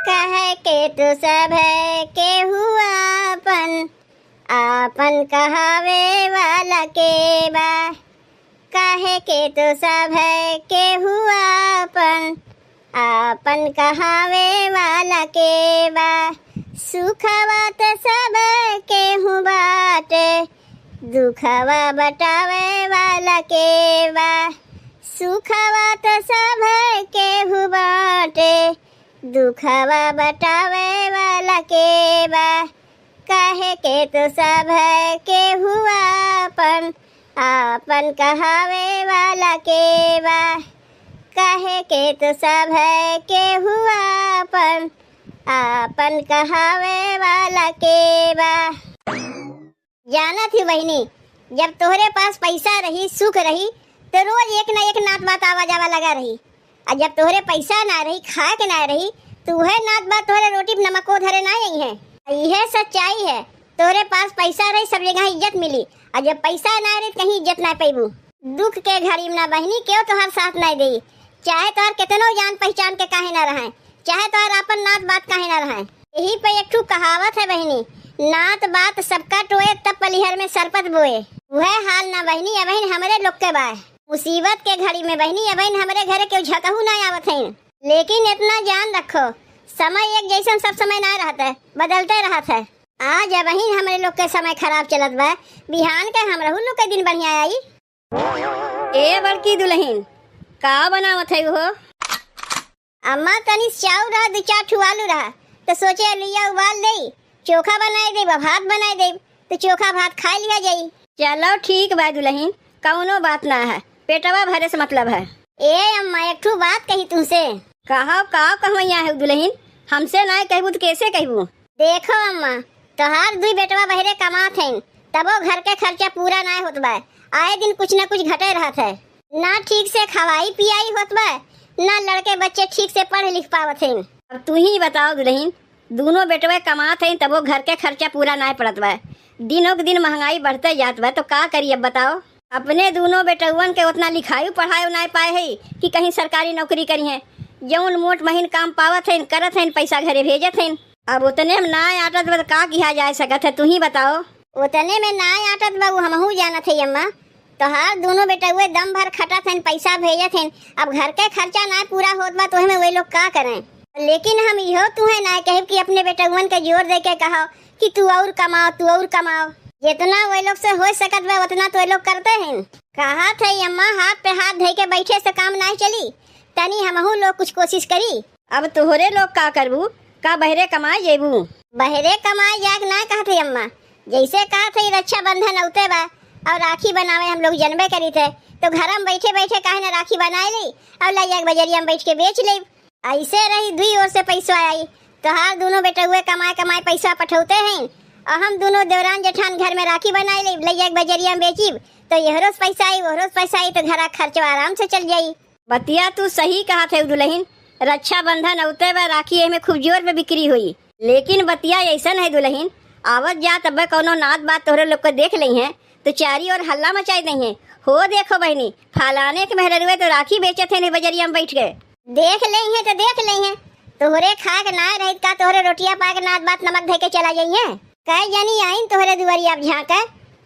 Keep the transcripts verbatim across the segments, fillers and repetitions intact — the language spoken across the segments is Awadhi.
कहे के तो सब है केहू आपन, आपन कहावे वाला के बा। कहे के तो सब है केहू आपन, आपन कहावे वाला के बा। सुखवा त सब केहू बाटे, दुखवा बटावे वाला के बा। सुखवा त सब केहू बाटे, दुखवा बटावे वाला के बा। कहे के तो सब केहू आपन, आपन कहावे वाला के बा। कहे के तो सब केहू आपन, आपन कहावे वाला के बा। जानत ही बहिनी, जब तोहरे पास पैसा रही, सुख रही, तो रोज एक ना एक नात बात आवा जावा लगा रही। आ जब तोहरे पैसा ना रही, खाए के ना रही, तो उहे नात बात तोहरे रोटी पे नमको धरे ना आई है। आ इहे सच्चाई है, तोहरे पास पैसा रही, सब जगह इज्जत मिली, आ जब पैसा ना रही, तो कहीं इज्जत ना पैबू। दुख के घड़ी में ना बहिनी, केहू तोहार साथ ना देई, चाहे तोहार केतनो जान पहचान के काहे ना रहे, चाहे तोहार आपन नात बात काहे ना रहे। यही पे एक ठू कहावत है बहिनी, नात बात सबका टोए, तब पलिहर में सरपत बोए। उहे हाल ना बहिनी, अबहिन हमरे लोग के बा। मुसीबत के घड़ी में बहिनी, अबहिन हमरे घरे केहू झकहू ना आवत है। लेकिन इतना जान रखो, समय एक जैसन सब समय ना रहत है, बदलते रहत है। आज अबहिन हमरे लोग के समय खराब चलत बा, बिहान के हमरहू लोग के दिन बढ़िया आई। ए बड़की दुलहिन, का बनावत है हो? अम्मा, तनी चाउर रहा, दू चार ठू आलू रहा, तो सोचे लुइया उबाल देई, चोखा बनाई देब, भात बनाई देब, तो चोखा भात खाई लिया जाई। चलो ठीक बा दुलहिन, कौनो बात ना है, पेटवा भरे से मतलब है। ए अम्मा, एक ठू बात कही तुमसे। कहो, का कहवैया है दुलहिन, हमसे ना कहबू तो कैसे कहबू? देखो अम्मा, तोहार दुई बेटवा बहरे कमात हैं, तबो घर के खर्चा पूरा ना होत बा। आए दिन कुछ ना कुछ घटे रहत है। ना ठीक से खवाई पियाई होत बा, ना लड़के बच्चे ठीक से पढ़ लिख पावत हैं। अब तू ही बताओ दुलहिन, दूनो बेटवे कमात हैं, तबो घर के खर्चा पूरा ना पड़त बा। दिनों के दिन महंगाई बढ़ते जात बा, तो का करी अब बताओ? अपने दूनो बेटउवन के उतना लिखाई पढ़ाई ना पाए है कि कहीं सरकारी नौकरी करी हैं। जौन मोट महीन काम पावत हैं, करत हैं, पैसा घरे भेजत हैं। अब उतने में ना आटत बा, त का किहा जाए सकत है, तू ही बताओ। उतने में ना आटत बा, उ हमहू जानत है अम्मा। तोहार दूनो बेटउए दम भर खटत हैं, पैसा भेजत हैं। अब घर के खर्चा ना पूरा होत बा, तो ओहमे वे लोग का करें? लेकिन हम इहो तुहे ना कहब कि अपने बेटउवन के जोर दे के कहो कि तू और कमाओ, तू और कमाओ। जितना वे लोग से हो सकत बा, उतना तो वे लोग करते हैं। कहत है अम्मा, हाथ पे हाथ धइ के बैठे से काम ना चली, तनी हमहू लोग कुछ कोशिश करी। अब तोहरे लोग का करबू, का बहरे कमाए जेबू? बहरे कमाए जाए के ना कहत है अम्मा, जैसे कहत है रक्षाबंधन औते बा और राखी बनावे हम लोग जनबे करी थे, तो घर में बैठे बैठे काहे ना राखी बनाए ली और ले जाके बजरिया में बैठ के बेच लेब। ऐसे रही दुई ओर से पैसा आई, तोहार दूनो बेटउए कमाए कमाए पैसा पठौते हैं और हम दूनो देवरान जेठान घर में राखी बनाए लेब, ले जाके बजरिया में बेचिब, तो यहरो से पैसा आई, ओहरो से पैसा आई, तो घर का खर्चवा आराम से चल जाई। बतिया तू सही कहत है दुलहिन, रक्षाबंधन औते बा, राखी एमे खूब जोर पे बिक्री होई। लेकिन बतिया ऐसन है दुलहिन, आवत जात अब कौनो नात बात तोहरे लोग को देख लेइहें, तो चारी ओर हल्ला मचाई देइहें, हो देखो बहिनी, फलाने के मेहररुए तो राखी बेचत है बजरिया में बैठ के। देख लेइहें तो देख लेइहें, तोहरे खाए के ना रहित का तोहरे रोटिया पाए के नात बात नमक धइ के चला जाइहें? कई जनी आइन तोहरे दुआरिया अब झांके,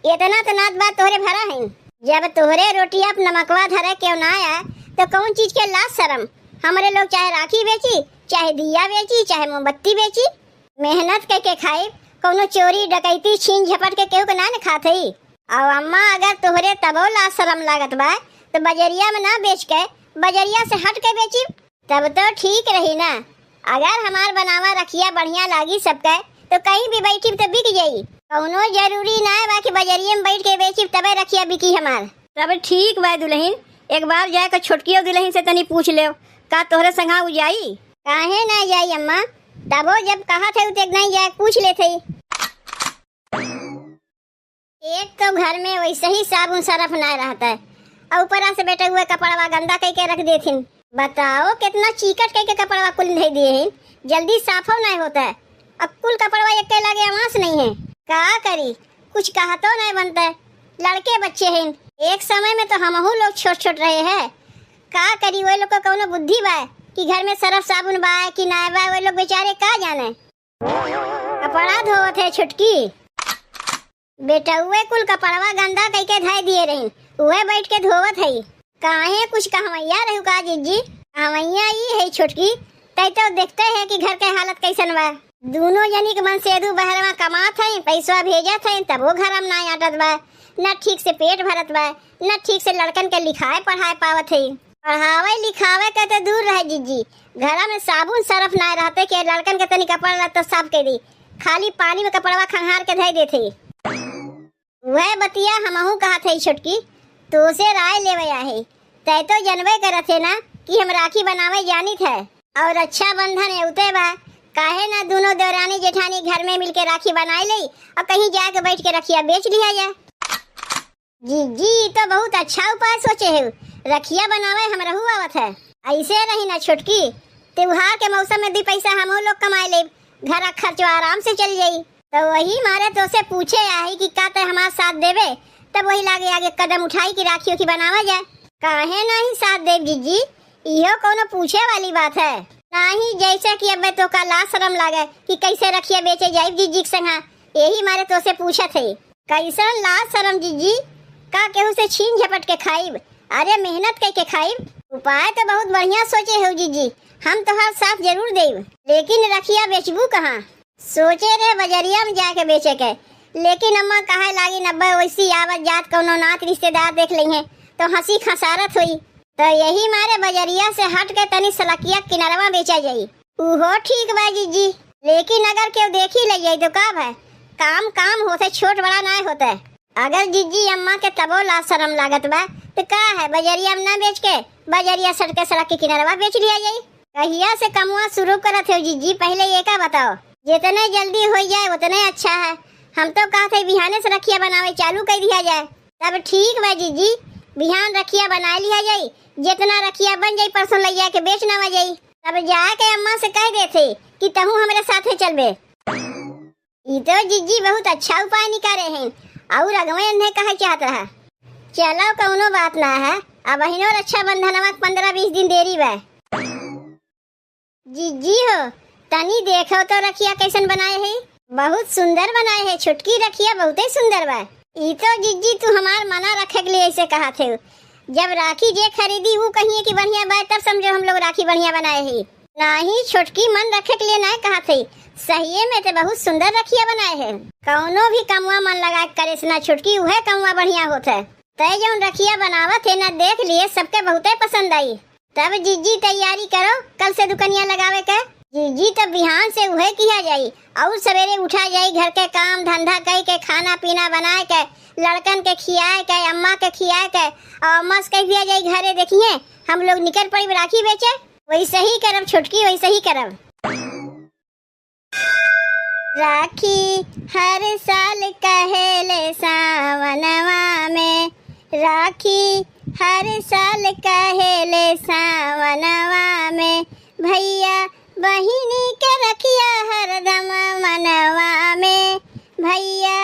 इतना तो नात बात तोहरे भरा है। जब तोहरे रोटिया पे नमकवा धरे केहू ना आए, तो कौन चीज के लाज शरम? हमरे लोग चाहे राखी बेची, चाहे दिया बेची, चाहे मोमबत्ती बेची, मेहनत कइके खाई। कौनो चोरी, डकैती, छीन झपट के केहू के ना न खात हई। और अम्मा, अगर तोहरे तबो लाज शरम लागत बा, तो बजरिया में ना बेच के, बजरिया से हट के बेची, तब तो ठीक रही ना। अगर हमार बनावा रखिया बढ़िया लागी सबके, तो कहीं भी बैठी तो बिक जाई। कौनो जरूरी ना बा कि बजरिया में बैठ के बेची तबे रखिया बिकी हमार। तब ठीक बा दुलहिन, एक बार जाए के छोटकियो दुलहिन से तनी पूछ लेव, का तोहरे संगा उ जाई? काहे ना जाई अम्मा, तबो जब कहत है तो एक नहीं जाए पूछ लेत है। एक तो घर में वैसे ही साबुन सरफ ना रहत है, और ऊपरा से बेटउए कपड़वा गंदा कइके रख देथिन। बताओ कितना चीकट कइके कपड़वा कुल धइ दिए हैं, जल्दी साफो ना होत है। अब कुल कपड़वा एक के लागे आवास नहीं है, का करी? कुछ कहतो नहीं बनता है। लड़के बच्चे हैं, एक समय में तो हमहू लोग छोट छोट रहे हैं। का करी, वो लोग को कौनो बुद्धि बा? कि घर में सरफ साबुन बा कि नाय बा, वो लोग बेचारे का जाने। कपड़ा धोवत है छोटकी। बेटउए कुल कपड़वा गंदा कइके धइ दिए रही, उहे बैठ के धोवत है। काहे कुछ कहवैया रहू का जिज्जी? कहवैया ई है छोटकी, तै तो देखते है कि घर के हालत कैसन बा। दूनो जनी के मनसेदू बहरवा कमात है, पैसवा भेजत है, तबो घर में ना आटत बा, न ठीक से पेट भरत बा, न ठीक से लड़कन के लिखाए पढ़ाए पावत है। पढ़ावे लिखावे के तो दूर रहे जिज्जी, घरा में साबुन सरफ ना रहते के लड़कन के तनी कपड़ा लत्ता साफ कर दी, खाली पानी में कपड़वा खंगार के धइ देते। वह बतिया हमहू कहत है छोटकी, तोसे राय लेवे आहे। तै तो जनबे करत है ना कि हम राखी बनावे जानित है, और रक्षाबंधन एवते बा, काहे ना दोनों देवरानी जेठानी घर में मिलके राखी बनाए ले और कहीं जाके बैठ के रखिया बेच लिया जाए। जिज्जी, ई तो बहुत अच्छा उपाय सोचे है, रखिया बनावे हमरहू आवत है। ऐसे रही ना छोटकी, त्योहार के मौसम में दो पैसा हमहू लोग कमाए लेब, घर का खर्चवा आराम से चल जाई। तो वही मारे तोसे पूछे आई कि का तै हमार साथ देबे, तब वही लागे आगे कदम उठाई कि राखी ओखी बनावा जाए। काहे नाही साथ देब जिज्जी, इहो कोनो पूछे वाली बात है? नाही, जैसे कि अब तोका लाज शरम लागे कि कैसे रखिया बेचे जाइब जिज्जी के संगा, यही मारे तोसे पूछत है। कैसन लाज शरम जिज्जी, का केहू से छीन झपट के खाइब? अरे मेहनत कइके खाइब। उपाय तो बहुत बढ़िया सोचे हो जिज्जी, हम तोहार साथ जरूर देब, लेकिन रखिया बेचबू कहाँ? सोचे रहे बजरिया में जाके बेचे के, लेकिन अम्मा कहे लागी, "अब्बे वैसी आवत जात कौनो नात रिश्तेदार देख लेइहें तो हंसी खसारत होई।" तो यही मारे बजरिया से हट के तनी सड़किया किनारवा बेचा जाई। उहो ठीक बा जिज्जी, लेकिन अगर केहू देखी ले जाई तो का भय? काम काम होते, छोट बड़ा नाय होते। अगर जिज्जी अम्मा के तबो लाज शरम लागत बा, तो का है, बजरिया में ना बेच के बजरिया सड़के सड़क के किनारवा बेच लिया जाई? कहिया से कमुआ शुरू करत हो जिज्जी, पहले ये का बताओ? जितने जल्दी हो जाए उतने अच्छा है। हम तो कहत है बिहाने से रखिया बनावे चालू कर दिया जाए। तब ठीक बा जिज्जी, बिहान रखिया बनाए लिया जाई, जितना रखिया बन जाई परसों ले जाके बेच नवा जाई। तब जाके अम्मा से कह देते कि तहू हमरे साथे चलबे। ई तो जिज्जी बहुत अच्छा उपाय निकाले हैं, और अगवे इन्हें कहे चाहत रहा। चलो कौनो बात ना है, अबहिनो रक्षाबंधनवा के पन्द्रह बीस दिन देरी बा। जिज्जी हो, तनी देखो तो रखिया कैसन बनाए है। बहुत सुंदर बनाए है, छोटकी रखिया बहुते सुंदर बा। ई तो जिज्जी तू हमार मना रखे के लिए ऐसे कहा थे। जब राखी जे खरीदी ऊ कहिए कि बढ़िया बा, तब समझो हम लोग राखी बढ़िया बनाए है। नाही, छोटकी मन रखे के लिए ना कहा थे, सहिए में तो बहुत सुंदर रखिया बनाए है। कौनो भी कमवा मन लगा के करे से ना छोटकी, उहे कमवा बढ़िया होत है। तय जौन रखिया बनावत है ना, देख लिए सबके बहुते पसंद आई। तब जिज्जी तैयारी करो, कल से दुकनिया लगावे के। जिज्जी तब बिहान से उहे किया जाई, और सवेरे उठा जाई, घर के काम धंधा कई के, खाना पीना बनाए के, लड़कन के खियाए के, अम्मा के खियाए के, और अम्मा से कह दिया जाई घरे देखिए हम लोग निकल पड़ी राखी बेचे। वैसे ही करब छोटकी, वैसे ही करब। राखी हर साल कहेले सावनवा में, राखी हर साल कहेले सावनवा में, भैया बहिनी के रखिया हरदम मनवा में, भैया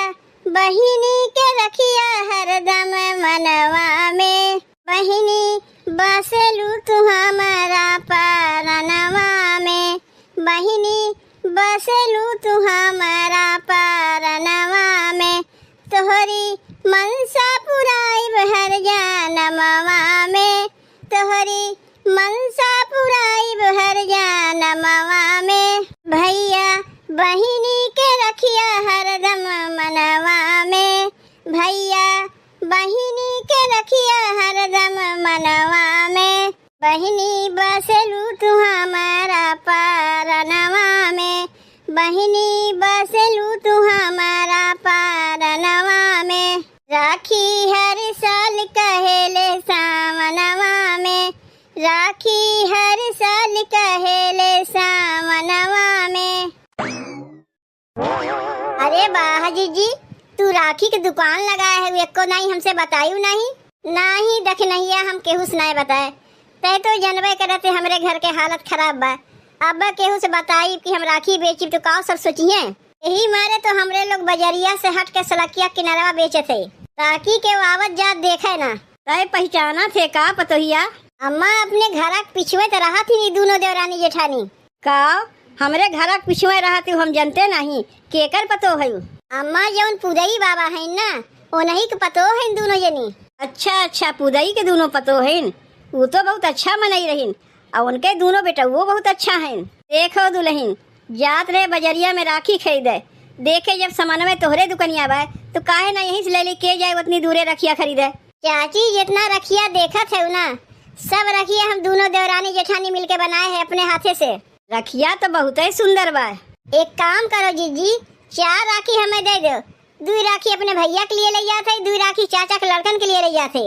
बहिनी के रखिया हरदम मनवा में। बहिनी बसेलू तू हमारा परनवा में, बहिनी बसेलू तू हमारा परनवा में। तोहरी मनसा पुराइब हर जनमवा में, तोहरी मनसा पुराइब हर जनमवा में। भैया बहिनी के रखिया हरदम मनवा में, भैया बहिनी के रखिया हरदम मनवा में। बहिनी बसेलू तू हमारा परनवा में, बहिनी बसेलू तू हमारा परनवा में। राखी हर साल कहेले सावनवा में, राखी हर साल कहेले सावनवा में। अरे वाह जिज्जी, तू राखी के दुकान लगाए है, एको नाहीं हमसे बतायू नाहीं। नाहीं दखिनहिया, हम केहू से नाहीं बताए। तै तो जनबे करत है हमरे घर के हालत खराब बा। अब केहू से बताई कि हम राखी बेचिब तो का सब सोचिए। यही मारे तो हमरे लोग बजरिया से हट के सड़किया किनारवा बेचत है, ताकि केहू आवत जात देखे ना। तै पहचानत है का पतोहिया? अम्मा, अपने घरा के पिछुए त रहत ही ई दूनो देवरानी जेठानी। का? हमरे घरा के पिछुए रहत ही, हम जनते नहीं, केकर पतोह है उ? अम्मा, जौन पुदई बाबा हैं ना, ओनही के पतोह हैं दूनो जनी। अच्छा, अच्छा, पुदई के दूनो पतोह हैं। उ तो बहुत अच्छा मनई रहिन, और उनके दूनो बेटउओ बहुत अच्छा हैं। देखो दुलहिन, जात रहे बजरिया में राखी खरीदे, देखे जब समनवे तोहरे दुकनिया बा, तो काहे ना यहीं से ले ले के जाए, उतनी दूरे रखिया खरीदे। चाची, जितना रखिया देखत है ना, सब रखिया हम दूनो देवरानी जेठानी मिलके बनाए हैं अपने हाथे से। रखिया तो बहुते सुंदर बा। एक काम करो जीजी, चार राखी हमें दे दो, दुई राखी अपने भैया के लिए ले जात है, दुई राखी चाचा के लड़कन के लिए ले जात है।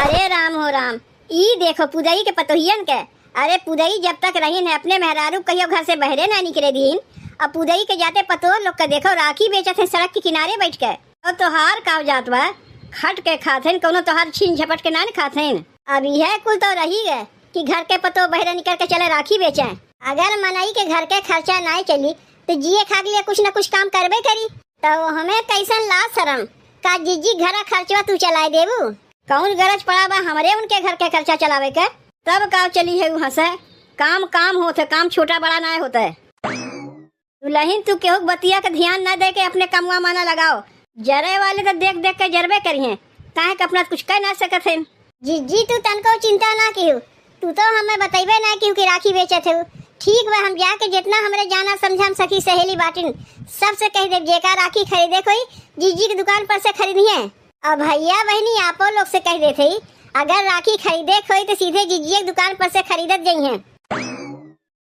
अरे राम हो राम, ई देखो पुदई के पतोहियन के। अरे पुदई जब तक रहिन है, अपने मेहरारू कहियो घर से बहरे ना निकरे दीन। अब पुदई के जाते पतोह लोग के देखो, राखी बेचत है सड़क के किनारे बैठ के। और तोहार काव जात बा, खट के खात हैं, कौनो तोहार छीन झपट के ना न खात हैं। अब यह कुल तो रही है कि घर के पतोह बहरे निकल के चले राखी बेचे। अगर मनई के घर के खर्चा ना चली, तो जिए खा के लिए कुछ न कुछ काम करबे करी। तो हमें कैसन लाज शरम? का जीजी घरा खर्चवा तू चलाए देबू? कौन गरज पड़ा बा हमरे उनके घर के खर्चा चलावे के? तब का चली है वहाँ से? काम काम होत है, काम छोटा बड़ा ना होत है। दुलहिन, तू केहू के बतिया के ध्यान ना दे के अपने कमवा माना लगाओ। जरे वाले तो देख देख के जरबे करी हैं, काहे के अपना कुछ कह ना सकत हैं। जीजी, तू तनको चिंता ना किहू, तू तो हमें बतइबे ना किहू कि राखी बेचत हऊ। ठीक बा, हम जाके जितना हमरे जाना समझा हम सखी सहेली बाटिन, सबसे कह देब, जेका राखी खरीदे कोई, जीजी की दुकान पर से खरीदिहे। अब भैया बहिनी आपो लोग से कह देत हई, अगर राखी खरीदे कोई तो सीधे जीजी की दुकान पर से खरीदत जइहे।